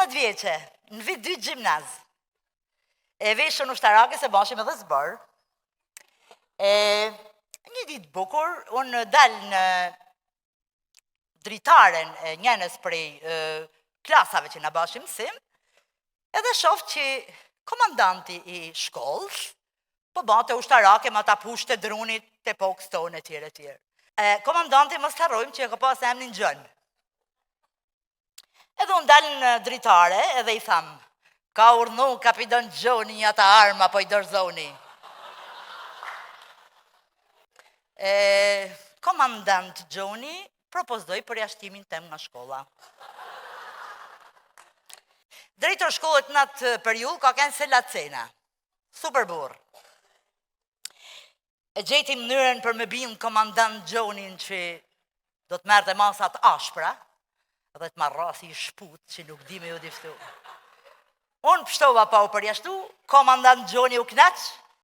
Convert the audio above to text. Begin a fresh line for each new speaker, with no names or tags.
15 vjeçe, në vit dytë gjimnaz. E veshën ushtarake se bashim edhe zbor. E një ditë bukur, unë dal në dritaren e njënës prej e, klasave që na bashim mësim, edhe shof që komandanti i shkollës po bante ushtarake me ata pushkët e drunit të epokës tonë e tjerë e tjerë. E, komandanti mos të harrojmë që e ka pas emnin Gjon. Edhe unë dal në dritare edhe i tham, ka urdhnu kapidon Gjoni një ata arma po i dorëzoni. E, komandant Gjoni propozoi përjashtimin tem nga shkolla. Drejtor shkollet në atë periudhë ka kenë Sela Cena. Super burrë. E gjeti mënyrën për me bind komandant Gjonin që do të merrte masa të ashpra dhe të ma rrasi i shput që nuk di me ju diftu. Unë pështova pa u përjashtu, komandant Gjoni u knaq.